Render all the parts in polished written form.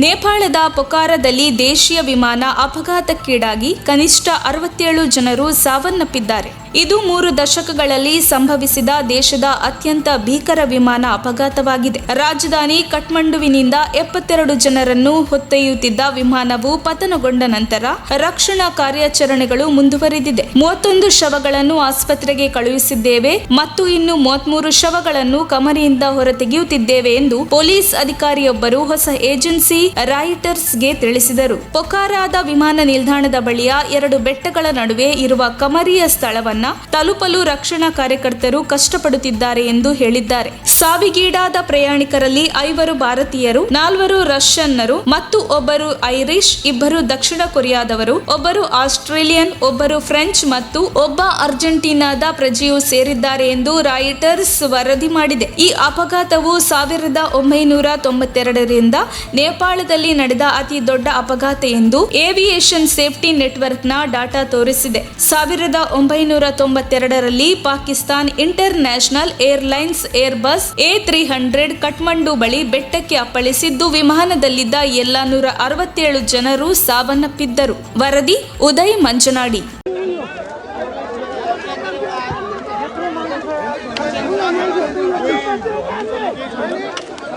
ನೇಪಾಳದ ಪೊಕಾರಾದಲ್ಲಿ ದೇಶೀಯ ವಿಮಾನ ಅಪಘಾತಕ್ಕೀಡಾಗಿ ಕನಿಷ್ಠ 67 ಜನರು ಸಾವನ್ನಪ್ಪಿದ್ದಾರೆ. ಇದು 3 ದಶಕಗಳಲ್ಲಿ ಸಂಭವಿಸಿದ ದೇಶದ ಅತ್ಯಂತ ಭೀಕರ ವಿಮಾನ ಅಪಘಾತವಾಗಿದೆ. ರಾಜಧಾನಿ ಕಠ್ಮಂಡುವಿನಿಂದ 72 ಜನರನ್ನು ಹೊತ್ತೊಯ್ಯುತ್ತಿದ್ದ ವಿಮಾನವು ಪತನಗೊಂಡ ನಂತರ ರಕ್ಷಣಾ ಕಾರ್ಯಾಚರಣೆಗಳು ಮುಂದುವರೆದಿದೆ. 31 ಶವಗಳನ್ನು ಆಸ್ಪತ್ರೆಗೆ ಕಳುಹಿಸಿದ್ದೇವೆ ಮತ್ತು ಇನ್ನು 33 ಶವಗಳನ್ನು ಕಮರಿಯಿಂದ ಹೊರತೆಗೆಯುತ್ತಿದ್ದೇವೆ ಎಂದು ಪೊಲೀಸ್ ಅಧಿಕಾರಿಯೊಬ್ಬರು ಹೊಸ ಏಜೆನ್ಸಿ ರಾಯಿಟರ್ಸ್ಗೆ ತಿಳಿಸಿದರು. ಪೊಕಾರಾದ ವಿಮಾನ ನಿಲ್ದಾಣದ ಬಳಿಯ 2 ಬೆಟ್ಟಗಳ ನಡುವೆ ಇರುವ ಕಮರಿಯ ಸ್ಥಳವನ್ನು ತಲುಪಲು ರಕ್ಷಣಾ ಕಾರ್ಯಕರ್ತರು ಕಷ್ಟಪಡುತ್ತಿದ್ದಾರೆ ಎಂದು ಹೇಳಿದ್ದಾರೆ. ಸಾವಿಗೀಡಾದ ಪ್ರಯಾಣಿಕರಲ್ಲಿ 5 ಭಾರತೀಯರು, 4 ರಷ್ಯನ್ನರು ಮತ್ತು 1 ಐರಿಷ್, 2 ದಕ್ಷಿಣ ಕೊರಿಯಾದವರು, 1 ಆಸ್ಟ್ರೇಲಿಯನ್, 1 ಫ್ರೆಂಚ್ ಮತ್ತು 1 ಅರ್ಜೆಂಟೀನಾದ ಪ್ರಜೆಯೂ ಸೇರಿದ್ದಾರೆ ಎಂದು ರಾಯಿಟರ್ಸ್ ವರದಿ ಮಾಡಿದೆ. ಈ ಅಪಘಾತವು 1992 ರಿಂದ ನೇಪಾಳದಲ್ಲಿ ನಡೆದ ಅತಿ ದೊಡ್ಡ ಅಪಘಾತ ಎಂದು ಏವಿಯೇಷನ್ ಸೇಫ್ಟಿ ನೆಟ್ವರ್ಕ್ನ ಡಾಟಾ ತೋರಿಸಿದೆ. 1992 ರಲ್ಲಿ Pakistan inter national airlines Airbus A300 Kathmandu ಬಳಿ ಬೆಟ್ಟಕ್ಕೆ ಅಪ್ಪಳಿಸಿದ್ದು ವಿಮಾನದಲ್ಲಿದ್ದ ಎಲ್ಲ 167 ಜನರು ಸಾವನ್ನಪ್ಪಿದ್ದರು. ವರದಿ ಉದಯ್ ಮಂಜನಾಡಿ.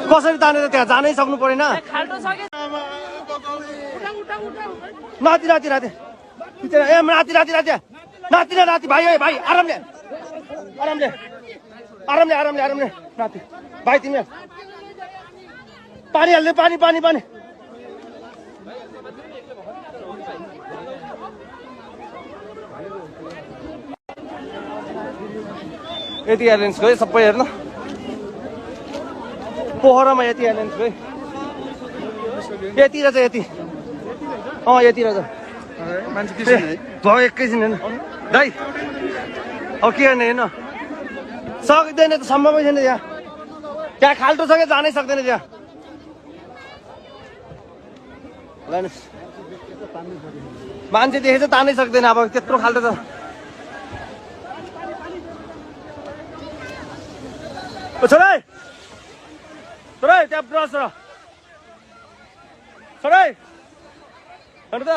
कसरी तानेर त्यहाँ जानै सक्नु परेन. नाति नाति नाति ए नाति नाति नाति नाति नाति भाइ भाइ आरामले आरामले आरामले आरामले आरामले नाति भाइ तिमी पानी हाल्ने पानी पानी पानी यति एयरलाइन्स गयो सबै हेर्न पोखरामा यति एयरलाइन्स गयो यति रहेछ यति यति रहेछ भयो एकैछिन हेर्नु दाइ अब के गर्ने हेर्नु सक्दैन त सम्भवै छैन. त्यहाँ खाल्टो छ कि जानै सक्दैन. त्यहाँ मान्छे देखेछ तानै सक्दैन. अब त्यत्रो खाल्टो छ. छोरा छोरा त्यहाँ ब्रस र छोरा हेर्नु त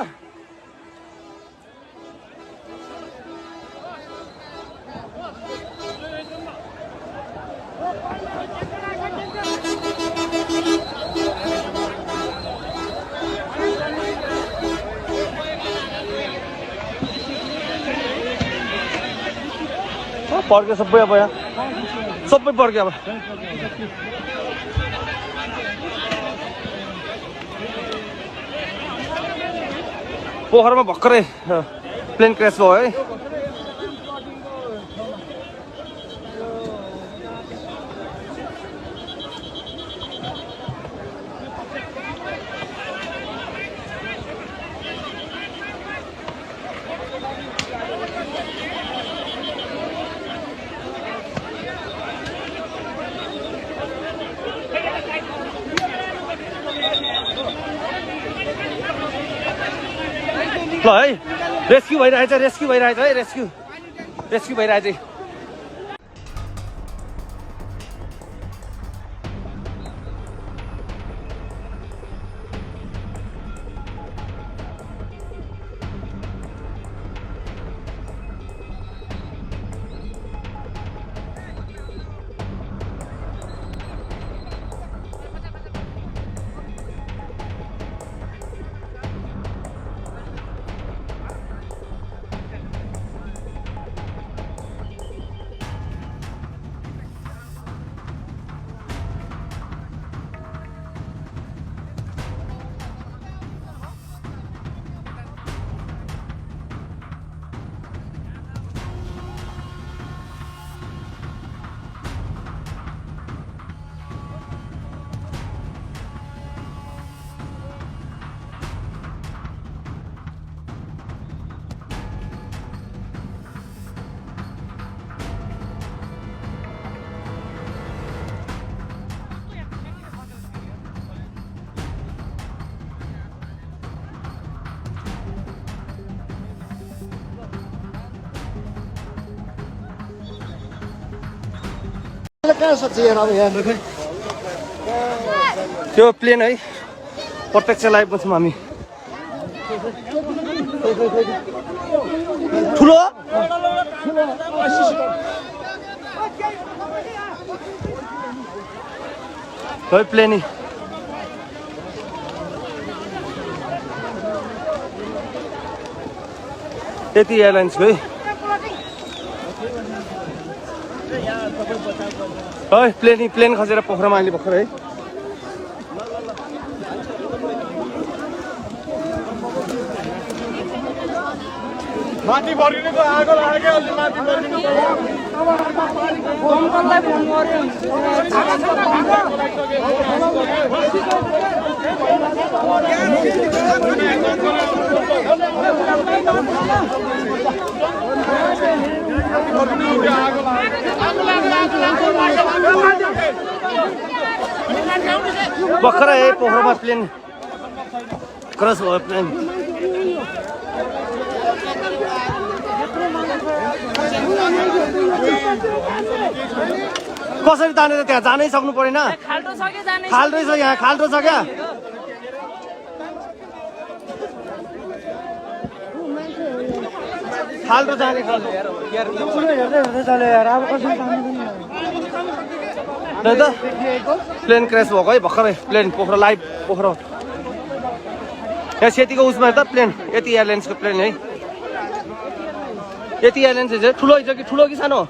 पर्क्यो सबै. अब यहाँ सबै पर्क्यो. अब पोखरामा भर्खरै प्लेन क्रास भयो है. ल है रेस्क्यु भइरहेछ है. रेस्क्यु भइरहेछ. कहाँ सक्छ यहाँ अब यहाँ त्यो प्लेन है प्रत्यक्ष लाइभमा छौँ हामी ठुलो है प्लेन यति एयरलाइन्सको है प्लेन खसेर पोखरामा अहिले भर्खर है माथि भरिनुको आगो लाग्यो अलि माथि भरिनुको दमकललाई फोन गर्यो भर्खर है पोखरामा प्लेन क्रस भयो प्लेन कसरी तानेर त्यहाँ जानै सक्नु परेन खाल्टो छ यहाँ खाल्टो छ क्या खाल्टो जाने प्लेन क्रास भएको है भर्खरै प्लेन पोखरा लाइभ पोखरा यहाँ सेतीको उसमा त प्लेन यति एयरलाइन्सको प्लेन है यति एयरलाइन्स चाहिँ ठुलो छ कि ठुलो कि सानो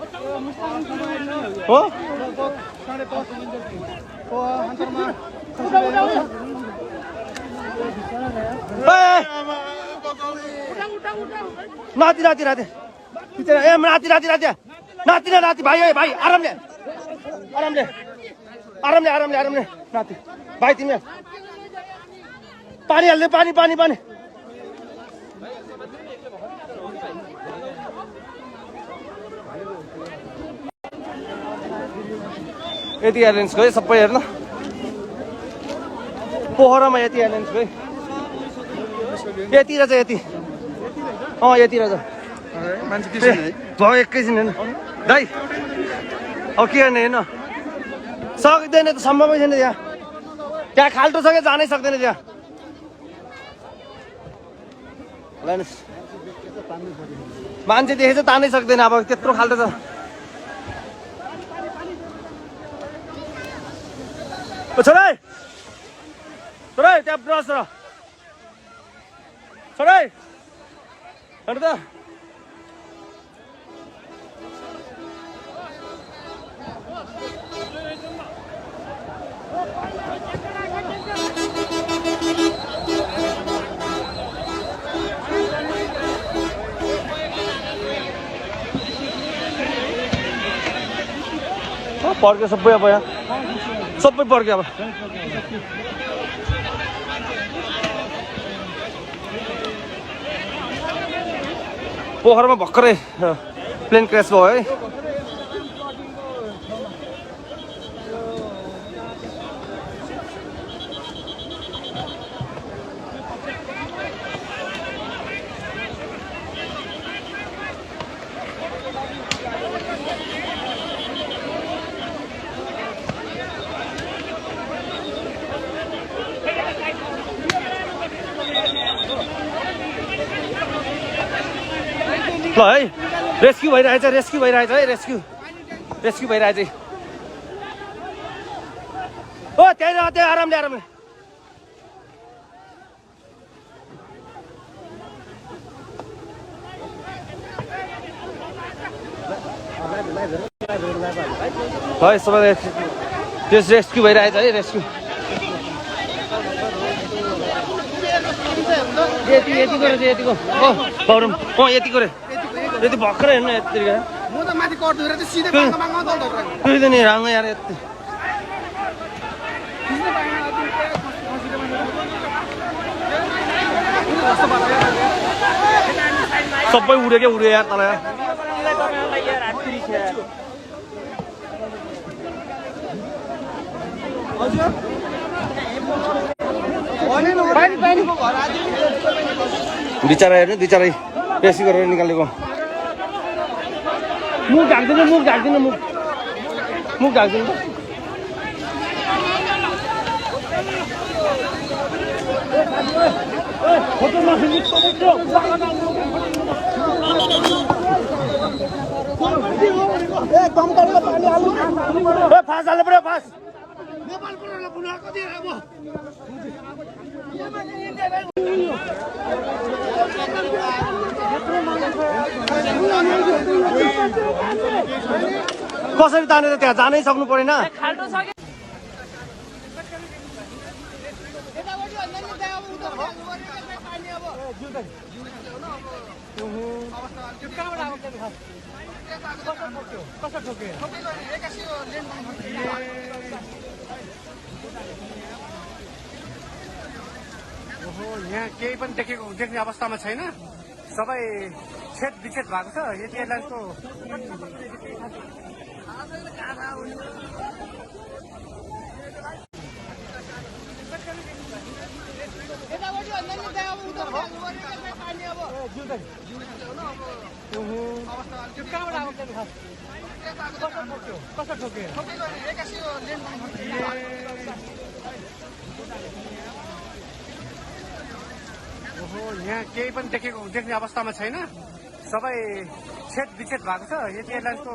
हो नाति नाति नाति ए नाति नाति नाति नाति न नाति भाइ भाइ आरामले आरामले आरामले आरामले आरामले नाति भाइ तिमी पानी हाल्ने पानी पानी पानी यति एयरलाइन्सको है सबै हेर्न पोखरामा यति एयरलाइन्सको है यति रहेछ यति यति रहेछ मान्छे के छैन है भयो एकैछिन हेर्नु दाइ अब के गर्ने हेर्न सक्दैन त सम्भवै छैन त्यहाँ खाल्टो छ क्या जानै सक्दैन त्यहाँ मान्छे देखेछ तानै सक्दैन अब त्यत्रो खाल्टो छ छोराई छोराई त्यहाँ ब्रस र छोराई हेर्नु त पर्क्यो सबै अब यहाँ सबै पर्क्यो अब पोखरामा भर्खरै प्लेन क्रास भयो है ल है रेस्क्यु भइरहेछ है रेस्क्यु भइरहेछ ओ त्यहाँ त्यहाँ आरामले आरामले है सबैलाई त्यस रेस्क्यु भइरहेछ है रेस्क्यु यति गरेर यतिको गरम यतिको रे यति भर्खरै हेर्नु यति म त माथि कट्दुरे चाहिँ सिधै बाङमा दल्दै त्यही त नि राङ यार यति सबै उड्यो क्या उड्यो यार तल बिचरा हेर्नु बिचरै बेसी गरेर निकालेको मुख ढाक्दिनु मुख ढाक्दिनु फास हाल्नु पर्यो फास कसरी तानेर त्यहाँ जानै सक्नु परेन यहाँ केही पनि देख्ने अवस्थामा छैन सबै छेद विच्छेद भएको छ यति यसको यहाँ केही पनि देख्ने अवस्थामा छैन सबै छेद विच्छेद भएको छ यति यसको